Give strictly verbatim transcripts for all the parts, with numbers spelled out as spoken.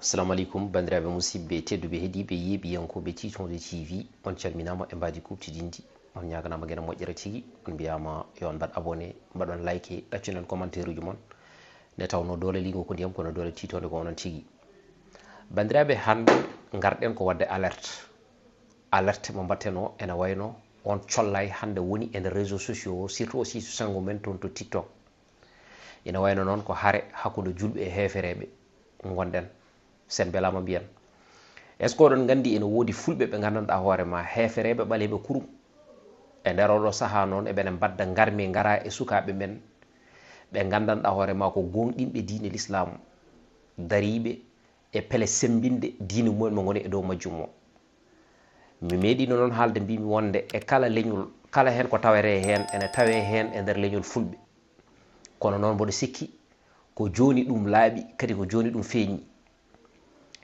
Assalamu aleykum, banndiraaɓe musidɓe tedduɓe heɗiiɓe yeeɓiyankooɓe Tiitonde T V, on calminaama e mbaadi kuuɓtidinndi. On ñaaganaama geno moƴƴere tigi, on mbiyaama yo on mbaɗ abonné, mbaɗon like, ɗaccunon commentaire uji mon. Nde tawnoo doole liingo ko ndiyam, kono doole tiitoonde ko onon tigi. Banndiraaɓe, hannde ngarɗen ko waɗde alerte. Alerte mo mbaɗtenoo ene wayno on collay hannde woni e nder réseaux sociaux o, surtout aussi so senngo men toon to TikTok. Ina wayno noon ko hare hakkunde juulɓe e heefereeɓe ngonɗen. Sen mbelaama mbiyen. Est-ce que oɗon nganndi ene woodi fulɓe ɓe nganndanɗaa hoore ma heefereeɓe ɓaleeɓe kurum? E nder oɗo sahaa noon eɓene mbadda ngarmi ngara e sukaaɓe men ɓe nganndanɗaa hoore ma ko gooŋɗinɓe diine lislaamu, dariiɓe e pele semmbinde diine mumen mo ngoni e dow majjum o. Mi meeɗino noon haalde mbimi wonde e kala leñol, kala heen ko tawetee heen ene tawee heen e nder leñol fulɓe. Kono noon mboɗo sikki ko jooni ɗum laaɓi, kadi ko jooni ɗum feeñi.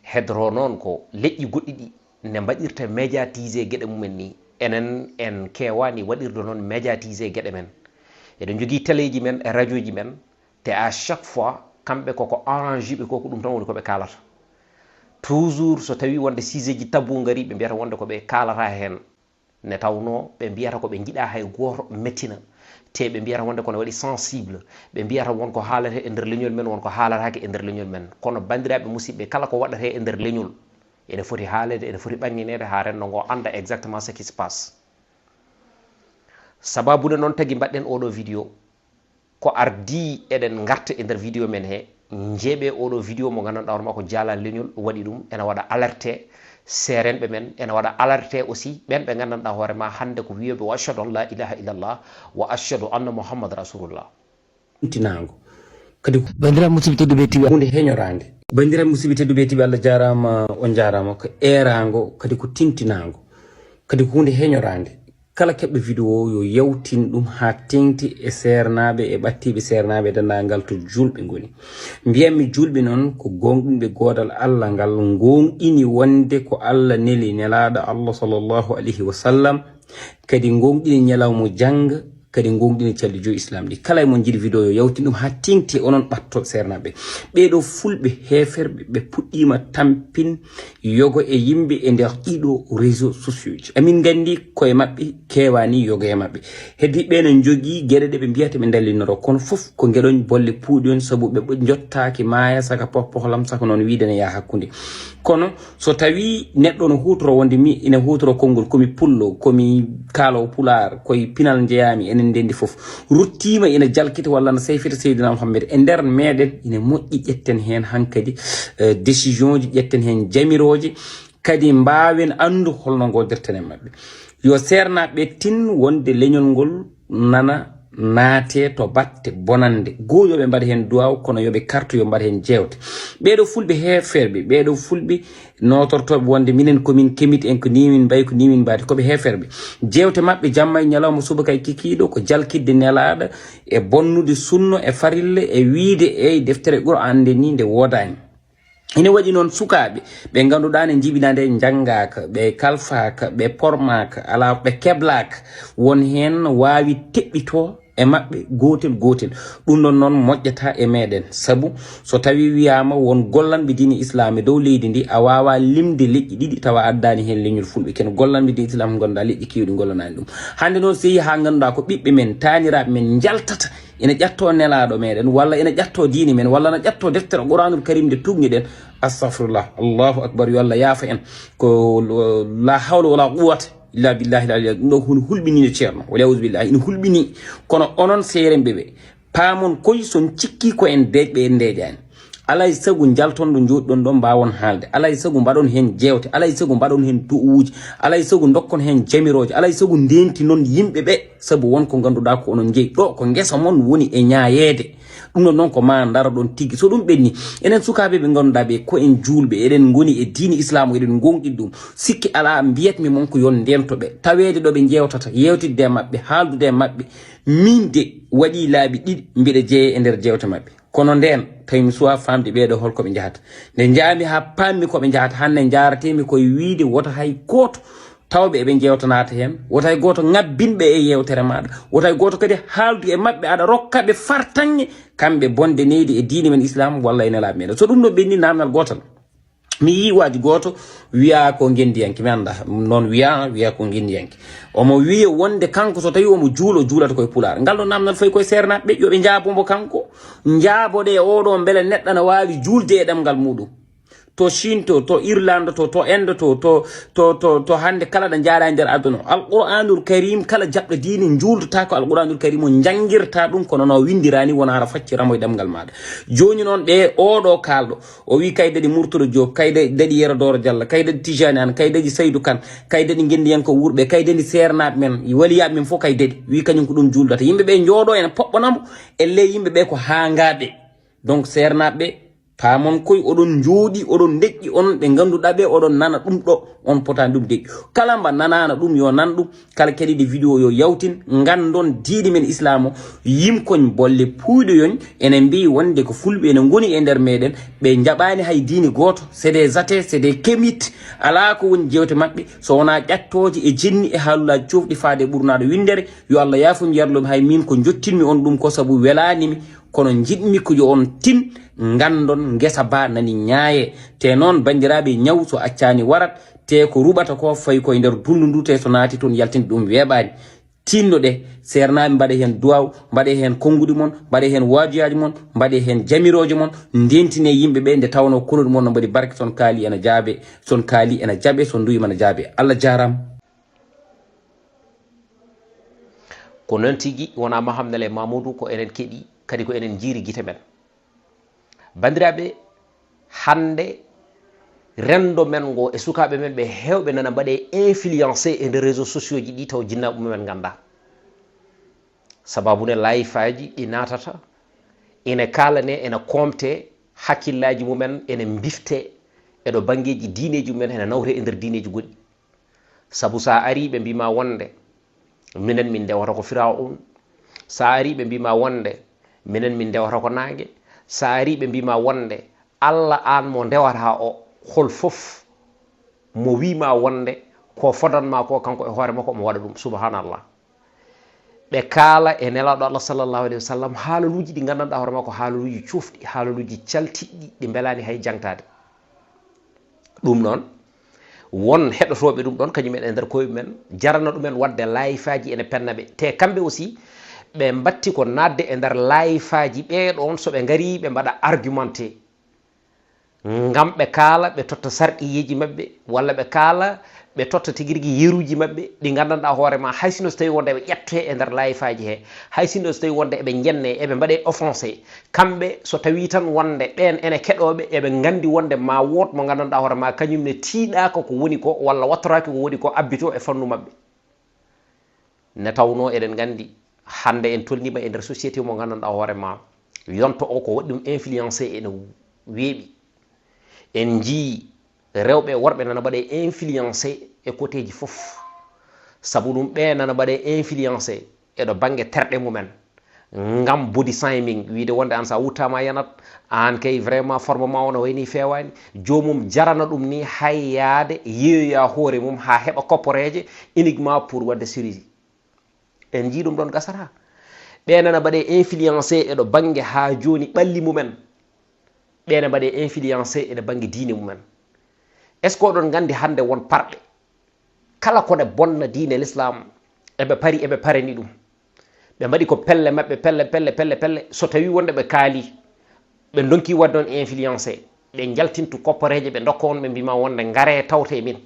Hedoro noon ko leƴƴi goɗɗi ɗi nde mbaɗirta médiatisé geɗe mumen ni, enen en keewaani waɗirde noon médiatisé geɗe men. Eɗen njogii teleeji men e rajooji men, te à chaque fois kamɓe koko arrange ɓe ko ko ɗum tan woni ko ɓe kaalata. Toujours so tawi wonde sujet ji tabou ngari, ɓe mbiyata wonde ko ɓe kaalata heen. Nde tawnoo ɓe mbiyata ko ɓe njiɗaa hay gooto mettina, te ɓe mbiyata wonde ko no waɗi sensible, ɓe mbiyata won ko haalete e nder leñol men, won ko haalataake e nder leñol men. Kono banndiraaɓe musidɓe, kala ko waɗate e nder leñol ene foti haaleede, ene foti ɓanngineede haa renndo ngo annda exactement ce qui se passe. Sababude noon tagi mbaɗɗen oɗo vidéo, ko ardii eɗen ngarta e nder vidéo men he, njeeɓe oɗo vidéo mo nganndanɗaa hoore ma ko jaala leñol waɗi ɗum, ene waɗa alerte seerenɓe men, ene waɗa alerte aussi ɓen ɓe nganndanɗaa hoore ma hannde ko wiyeɓe wa ashhadu an la ilaha illallah wa ashhadu anna muhammad rasulullah. Tintinaango. Kadi ko banndiraaɓe musidɓe tedduɓe tiwi hunde heñoraande. Banndiraaɓe musidɓe tedduɓe tiwi, Allah jaaraama, on jaaraama. Ko eeraango, kadi ko tintinaango. Kadi ko hunde heñoraande. Kala keɓɗo vidéo yo yawtin ɗum haa teeŋti e seernaaɓe e ɓattiiɓe seernaaɓe e denndaangal to juulɓe ngoni. Mbiyanmi juulɓe noon ko gooŋɗinɓe goodal Allah ngal, ngooŋɗini wonde ko Allah neli nelaaɗo Allah sallallahu alayhi wa sallam, kadi ngooŋɗini ñalawma jannga, kadi ngooŋɗini calɗi joyi Islam ɗi. Kala e mon njiɗi vidéo yo yawtin ɗum haa teeŋti, onon ɓattooɓe seernaaɓe. Ɓeeɗo fulɓe heeferɓe, ɓe puɗɗiima tampin yogo e yimɓe e nder ɗiɗo réseaux sociaux ji. Amin nganndi koye maɓɓe keewaani yogo e maɓɓe. Heddi ɓe ne njogii geɗe ɗe ɓe mbiyata ɓe ndallinoro, kono fof ko ngeɗon bolle puuɗi on, sabu ɓe ɓe njottaaki maaya saka pohpohlam, saka noon wiide ne yaha hakkunde. Kono so tawi neɗɗo no huutoro wonde mi ina huutoro konngol, komi pullo, komi kaalowo pulaar, koye pinal njeyaami, enen ndenndi fof, ruttiima ina jalkita walla na seyfita Seydina Muhammad e nder meɗen, ina moƴƴi ƴetten heen hankadi, eh, décision ji, ƴetten heen jamirooje, kadi mbaawen anndu holno ngodirten e maɓɓe. Yo seernaaɓe tin wonde leñol ngol nana naate to batte bonannde. Goo yo ɓe mbaɗ heen duwaaw, kono yo ɓe kartu, yo mbaɗ heen jeewte. Ɓeeɗo fulɓe heeferɓe, ɓeeɗo fulɓe nootortooɓe wonde minen ko min kemit en, ko ni min mbayi, ko ni min mbaadi, ko ɓe heeferɓe. Jeewte maɓɓe jamma e ñalawma subaka e kikiiɗo ko jalkitde nelaaɗo e bonnude sunno e farille e wiide eey deftere Qur'aan nde ni nde woodaani. Ene waɗi noon sukaaɓe ɓe ngannduɗaa ne njibina nde njanngaaka, ɓe kalfaaka, ɓe pormaaka, alaa ɓe keblaaka, won heen waawi teɓɓitoo e maɓɓe gootel gootel. Ɗum ɗon noon moƴƴata e meɗen, sabu so tawi wiyaama won gollanɓe diine Islaam e dow leydi ndi, a waawaa limde leƴƴi ɗiɗi tawa addaani heen leñol fulɓe. Ken gollanɓe diine Islaam ngannduɗaa leƴƴi keewɗi gollanaani ɗum. Hannde noon so yehii haa ngannduɗaa ko ɓiɓɓe men, taaniraaɓe men njaltata, ina ƴattoo nelaaɗo meɗen, walla ina ƴattoo diine men, walla ina ƴattoo deftere Quraanul Karim nde tuugniɗen, astahfirullah, Allahu akbar, yo Allah yaafo en. Ko la hawla wala quwwata illa billahi al-ali, ɗum ɗo ko hunde hulɓiniinde, ceerno, wal iyaazu billahi, ina hulɓinii. Kono onon seerenɓe ɓe, paamon koy so on cikkii ko en deeƴɓe, en ndeeƴaani. Alaa e sago njalton ɗo njooɗiɗon ɗo, mbaawon haalde. Alaa e sago mbaɗon heen jeewte. Alaa e sago mbaɗon heen du'uwuuji. Alaa e sago ndokkon heen jamirooje. Alaa e sago ndeentinon yimɓe ɓe, sabu won ko ngannduɗaa ko onon njeyi. Ɗo ko ngesa mon woni e ñaayeede. Ɗum ɗon noon ko maa ndaroɗon tigi. So ɗum ɓenni, enen sukaaɓe ɓe ngannduɗaa ɓe ko en juulɓe, eɗen ngoni e diine Islaam, eɗen ngooŋɗini ɗum. Sikke alaa, mbiyatmi mon ko yo on ndeento ɓe. Taweede ɗo ɓe njeewtata, yeewtidde e maɓɓe, haaldude e maɓɓe. Min de waɗii laabi ɗiɗi mbiɗa jeyaa e nder jeewte maɓɓe. Kono ndeen, tawi mi suwaa faamde ɓeeɗo hol ko ɓe njahata. Nde njaami haa paammi ko ɓe njahata, hannde njaaratee-mi ko e wiyde wota hay gooto tawɓe eɓe njeewtanaata heen, wota hay gooto ŋabbin ɓe e yeewtere maaɗa, wota hay gooto kadi haaldu e maɓɓe aɗa rokka ɓe fartaŋŋe, kamɓe bonde nehdi e diine men Islaam walla e nelaaɓe meɗen. So ɗum ɗo ɓenni, naamnal gootal. Mi yii waaju gooto wiya ko ngenndiyanke, mi anndaa noon wiya, wiya ko ngenndiyanke. Omo wiya wonde kanko so tawi omo juulo, juulata koye pulaar. Ngal ɗo namdal fayi koye seernaaɓe ɓe, yo ɓe njaabo mbo kanko, njaabo ɗe oɗo mbele neɗɗo na waawi juulde e ɗemngal muɗum. To Chine to, to Irlande to, to Inde to, to, to, to, to hannde kala ɗo njaaɗa e nder aduna o. Alqur'anul Karim, kala jaɓɗo diine njuultata ko Alqur'anul Karim o njanngirta ɗum, kono no winndira ni wona hara facciramo e ɗemngal maɗa. Jooni noon ɓe oɗo kaalɗo, o wi kay daɗi Murtala Diop, kay da-, daɗi Yero Doro Diallo, kay daɗi Tijani An, kay daɗi Saydu Kan, kay daɗi ngenndiyanko wuurɓe, kay daɗi seernaaɓe men, waliyaaɓe men fof kay daɗi. Wi kañum ko ɗum juuldata. Yimɓe ɓe njooɗo ene poɓɓanamo, e ley yimɓe ɓe ko haangaaɓe. Donc seernaaɓe ɓe, paamon koy oɗon njooɗi, oɗon ndeƴƴi, on ɓe ngannduɗaa ɓe, oɗon nana ɗum ɗo, on potaani ɗum deƴƴu. Kala mba nanaana ɗum, yo nan ɗum, kala keɗiɗo vidéo yo yawtin, nganndon diine men Islaam o, yimkoñ bolle puuyɗoyoñ, ene mbiyi wonde ko fulɓe ene ngoni e nder meɗen, ɓe njaɓaani hay diine gooto, c'est des athées, c'est des kémites, alaa ko woni jeewte maɓɓe, so wonaa ƴattooje e jinni e haalulaaji coofɗi faade e ɓurnaaɗo winndere, yo Allah yaafum yarlum hay min ko njottinmi on ɗum ko sabu welaani mi, kono njiɗmi ko yo on tin nganndon ngesa ba nani ñaaye. Te noon, banndiraaɓe, ñaw so accaani warat, te ko ruɓata ko fayi koye nder dundu ndu, te so naati toon yaltinde ɗum weeɓaani. Tinno ɗe, seernaaɓe, mbaɗe heen duwaaw, mbaɗe heen konnguɗi mon, mbaɗe heen waajuyaaji mon, mbaɗe heen jamirooje mon, ndentine yimɓe ɓe nde tawnoo konuɗi mon no mbaɗi barke, son kaali ena jaabe, son kaali ena jaɓe, son nduyima ena jaabe. Allah jaaraama. Ko noon tigi, wonaa Mahamnal e Mamadou, ko enen keɗi, kadi ko enen njiiri gite men. Banndiraaɓe, hannde renndo men ngo e sukaaɓe men ɓe heewɓe nana mbaɗe influencé e nder réseaux sociaux ji ɗi taw jinnaaɓe mumen nganndaa. Sababu ne layfaaji ɗi naatata, ene kaalane, ene koomte, hakkillaaji mumen ene mbifte e ɗo banngeeji diineeji mumen ene nawre e nder diineeji goɗɗi. Sabu so a arii ɓe mbiima wonde minen min ndewata ko Firawun, so a arii ɓe mbiima wonde minen min ndewata ko naange, so a arii ɓe mbiima wonde Alla aan mo ndewata o, hol fof mo wiima wonde ko fodanma ko kanko e hoore makko omo waɗa ɗum, subhanallah. Ɓe kaala e Nelaaɗo Allah sallallahu alayhi wa sallam haalaluuji ɗi nganndanɗaa hoore makko haalaluuji cuufɗi, haalaluuji caltiɗɗi, ɗi mbelaani hay jangtaade. Ɗum noon, won heɗotooɓe ɗum ɗoon, kañum en e nder koye men, jarana ɗumen waɗde layfaaji ene penna ɓe. Te kamɓe aussi, ɓe mbatti ko naatde e nder layfaaji ɓee ɗoon, so ɓe ngarii, ɓe mbaɗa argumenté. Ngam ɓe kaala, ɓe totta sarɗiyeeji maɓɓe, walla ɓe kaala, ɓe totta tigi rigi yeruuji maɓɓe, ɗi nganndanɗaa hoore ma, hay sinno so tawii wonde eɓe ƴettee e nder layfaaji he, hay sinno so tawii wonde eɓe njennee, eɓe mbaɗee offensé, kamɓe, so tawii tan wonde ɓeen ene keɗooɓe, eɓe nganndi wonde ma wood mo nganndanɗaa hoore ma, kañum ne tiiɗaaka ko woni ko, walla wattoraaki ko woni ko abbitoo e fannu maɓɓe. Ne tawnoo eɗen nganndi, hannde en tolniima e nder société mo nganndanɗaa hoore ma, yonto o ko waɗi ɗum influencé ene weeɓi. En njii rewɓe e worɓe nana mbaɗe influencé e côtéji fof. Sabu ɗum ɓe nana mbaɗe influencé e ɗo bannge terɗe mumen. Ngam body shaming, wiide wonde aan so a wuttaama a yanat, aan kay vraiment forme ma o no wayni feewaani. Joomum jarana ɗum ni hay yaade yeeyoya hoore mum haa heɓa kopporeeje uniquement pour waɗde chirurgie. En njii ɗum ɗoon gasata. Ɓe nana mbaɗe influencé e ɗo bannge haa jooni ɓalli mumen. Ɓe ne mbaɗe influencé e ɗo bannge diine mumen. Est-ce que oɗon nganndi hannde won parɗe? Kala ko ne bonna diine l'islam, eɓe pari, eɓe parani ɗum. Ɓe mbaɗi ko pelle maɓɓe, pelle, pelle, pelle, pelle. So tawii wonde ɓe kaali, ɓe ndonki waɗde on influencé, ɓe njaltintu kopporeeje, ɓe ndokka on, ɓe mbiima wonde ngaree tawte e min.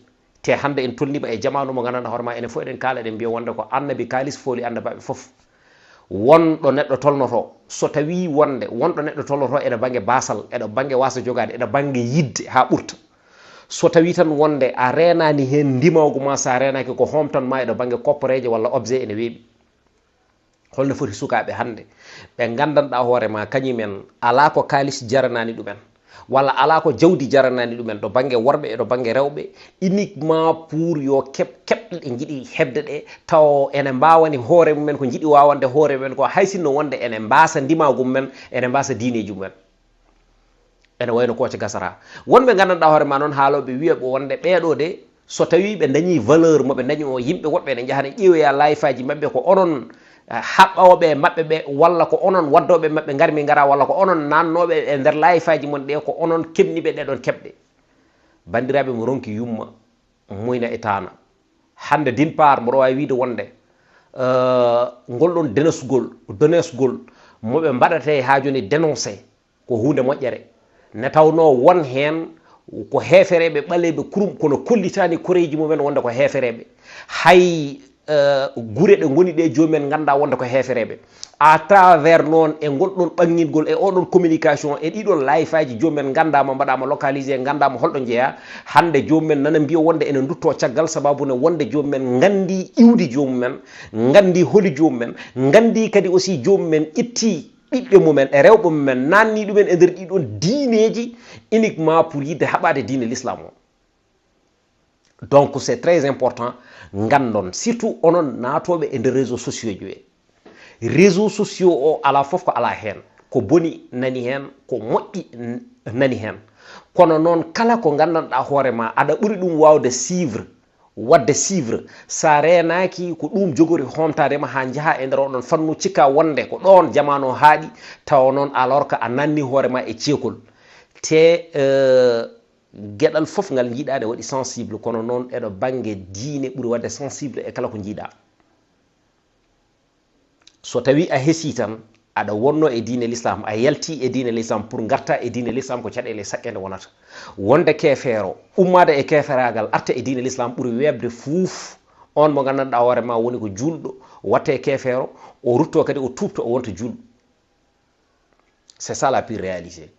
Te hannde en tolniima e jamaanu mo nganndanɗaa hoore ma, enen fof eɗen kaala, eɗen mbiya wonde ko annabi kaalis fooli annabaaɓe fof. Won ɗo neɗɗo tolnotoo, so tawii wonde won ɗo neɗɗo tolnotoo eɗo bannge baasal, eɗo bannge waasa jogaade, eɗo bannge yiɗde haa ɓurta. So tawii tan wonde a reenaani heen ndimaagu ma, so a reenaaki ko hoomtan ma eɗo bannge kopporeeje walla objet ene weeɓi. Holno foti sukaaɓe hannde ɓe nganndanɗaa hoore ma kañum en alaa ko kaalis jaranaani ɗumen, walla alaa ko jawdi jaranaani ɗumen, ɗo bannge worɓe e ɗo bannge rewɓe, uniquement pour yo keɓ keɓɗe ɗe njiɗi heɓde ɗe, taw ene mbaawani hoore mumen ko njiɗi waawande hoore mumen ko, hay sinno wonde ene mbaasa ndimaagu mumen, ene mbaasa diineeji mumen. Ene wayno kooce gasata. Wonɓe nganndanɗaa hoore ma noon, haalooɓe wiya ɓe wonde ɓeeɗo de, so tawii ɓe ndañii valeur mo ɓe ndañi o, yimɓe woɗɓe ene njaha ne ƴeewoya layfaaji maɓɓe, ko onon, eh, haɓɓooɓe e maɓɓe ɓe, walla ko onon waddooɓe e maɓɓe ngarmi ngara, walla ko onon naatnooɓe e nder layfaaji mon ɗe, ko onon keɓni ɓe ɗeɗon keɓɗe. Banndiraaɓe, mo ronki yumma, muyna e taana. Hannde, d'une part, mboɗo waawi wiyde wonde, eh, ngol ɗon denesgol, denesgol mo ɓe mbaɗata e haa jooni dénoncé, ko huunde moƴƴere. Ne tawnoo won heen ko heefereeɓe ɓaleeɓe kurum, kono kollitaani koreeji mumen wonde ko heefereeɓe. Hay, eh, gure ɗe ngoni ɗe, jomumen nganndaa wonde ko heefereeɓe. À travers noon e ngol ɗon ɓanngingol e oɗon communication e ɗiɗon live aji, jomumen nganndaama, mbaɗaama localisé, nganndaama holɗo njeyaa. Hannde jomumen nana mbiya wonde ene ndutto caggal, sababu ne wonde jomumen nganndi iwdi jomumen, nganndi holi jomumen, nganndi kadi aussi jomumen ƴetti ɓiɓɓe mumen e rewɓe mumen, naanni ɗumen e nder ɗiɗon diineeji uniquement pour yiɗde haɓaade diine l'islam o. Donc, c'est très important, nganndon, surtout onon naatooɓe e nder réseaux sociaux ji ɓe. Réseaux sociaux o, alaa fof ko alaa heen. Ko boni nani heen, ko moƴƴi n-, nani heen. Kono noon, kala ko nganndanɗaa hoore ma, aɗa ɓuri ɗum waawde suivre, waɗde suivre. Sa reenaaki, ko ɗum jogori hoomtaade ma haa njaha e nder oɗon fannu, cikka wonde ko ɗoon jamaanu o haaɗi, tawa noon alors que a nanni hoore ma e ceekol. Te, eh, geɗal fof ngal njiɗaa ne waɗi sensible, kono noon eɗo bannge diine ɓuri waɗde sensible e kala ko njiɗaa. So tawi a hesi tan, aɗa wonno e diine l'islam, a yalti e diine l'islam, pour ngarta e diine l'islam ko caɗeele saɗɗe nde wonata. Wonde keefeero, ummaade e keeferaagal, arta e diine l'islam ɓuri weeɓde fuuf on mo nganndanɗaa hoore ma woni ko juulɗo, watte keefeero, o rutto kadi o tuubto, o wonta juulɗo. C'est ça la pire réalité.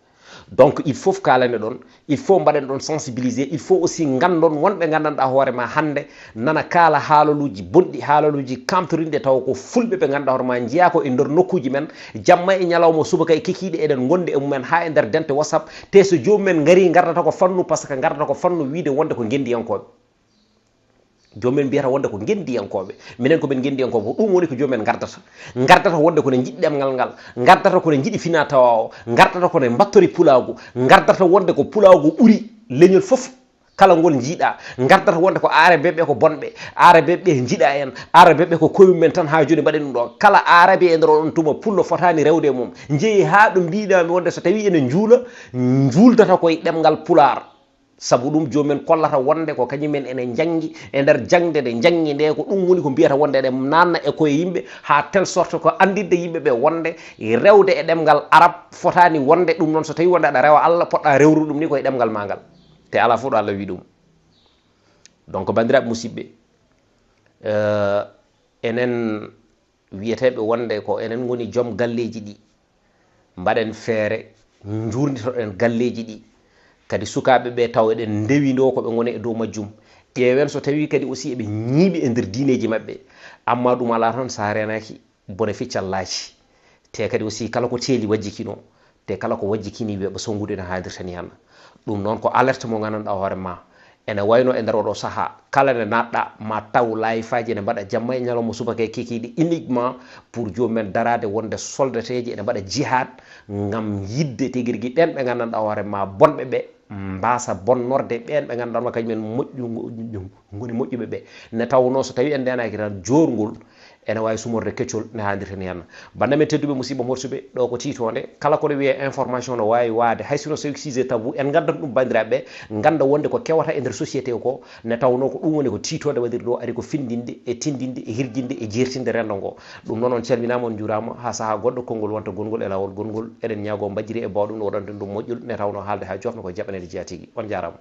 Donc, il faut kaalane ɗon, il faut mbaɗen ɗon sensibiliser, il faut aussi nganndon wonɓe nganndanɗaa hoore ma hannde nana kaala haalaluuji bonɗi, haalaluuji kamtorinɗi, tawa ko fulɓe ɓe nganndanɗaa hoore ma njiyaa ko e nder nokkuuji men, jamma e ñalawma, subaka e kikiiɗe, eɗen ngonndi e mumen haa e nder dente WhatsApp, te so jomumen ngarii, ngardata ko fannu, parce que ngardata ko fannu wiyde wonde ko ngenndiyankooɓe. Jomumen mbiyata wonde ko ngenndiyankooɓe. Minen ko men ngenndiyankooɓe. Ko ɗum woni ko jomumen ngardata. Ngardata wonde ko ne njiɗi ɗemngal ngal. Ngardata ko ne njiɗi finaa-tawaa o. Ngardata ko ne mbattori pulaagu. Ngardata wonde ko pulaagu ɓuri leñol fof. Kala ngol njiɗaa. Ngardata wonde ko aarabeeɓe ko bonɓe. Aarabeeɓe njiɗaa en. Aarabeeɓe ko koye mum en tan haa jooni mbaɗen ɗum ɗo. Kala aarabe e nder oɗon tuma pullo fotaani rewde e mum. Njehi haa ɗo mbiɗaa mi wonde so tawii ene njuula, njuuldata koye ɗemngal pulaar. Sabu ɗum, jomumen kollata wonde ko kañumen ene njanngi e nder jaŋde nde njanngi nde, ko ɗum woni ko mbiyata wonde eɗen naatna e koye yimɓe, haa telle sorte ko anndinde yimɓe ɓe wonde rewde e ɗemngal arab fotaani wonde ɗum noon. So tawii wonde aɗa rewa Allah, poɗɗa rewrude ɗum ni ko e ɗemngal ma ngal. Te alaa fof ɗo Allah wi ɗum. Donc, banndiraaɓe musidɓe, eh, enen wiyeteeɓe wonde ko enen ngoni joom galleeji ɗi, mbaɗen feere, njuurnitoɗen galleeji ɗi. Kadi sukaaɓe ɓe taw eɗen ndewindoo ko ɓe ngoni e dow majjum. Ƴeewen so tawii kadi aussi eɓe ñiiɓi e nder diineeji maɓɓe. Amma ɗum alaa tan, so a reenaaki, bone ficcal laaci. Te kadi aussi kala ko teeli wajjikino, te kala ko wajjikini weeɓa sonngude no haadirta ni han. Ɗum noon ko alerte mo nganndanɗaa hoore ma. Ene wayno e nder oɗo sahaa, kala nde naatɗa ma taw laayifaaji ene mbaɗa jamma e ñalawma, subaka e kikiiɗe, uniquement pour jomumen daraade wonde soldateeji ene mbaɗa jihad ngam yiɗde tigi rigi ɓeen ɓe nganndanɗaa hoore ma bonɓe ɓe, mbaasa bonnorde ɓeen ɓe nganndanɗaa hoore ma kañumen moƴƴu, ngoni moƴƴuɓe ɓe. Ne tawnoo so tawii en ndeenaaki tan, joorngol ene waawi sumorde keccol ne haadirta ni han. Banndiraaɓe tedduɓe, musidɓe horsirɓe, ɗo ko tiitoonde. Kala ko ne wiyee information no waawi waade, hay sinno so tawii sujet tabou, en ngaddat ɗum banndiraaɓe ɓe, ngannda wonde ko kewata e nder société o ko, ne tawnoo ko ɗum woni ko tiitoonde waɗiri ɗo, ari ko findinde e tindinde e hirjinde e jeertinde renndo ngo. Ɗum noon, on calminaama, on njuuraama, haa sahaa goɗɗo, konngol wonta gonngol e laawol gonngol. Eɗen ñaagoo mbajjiri e baawɗum no waɗanten ɗum moƴƴol, ne tawnoo haalde haa joofna ko jaɓaneede jeyaa tigi. On njaaraama.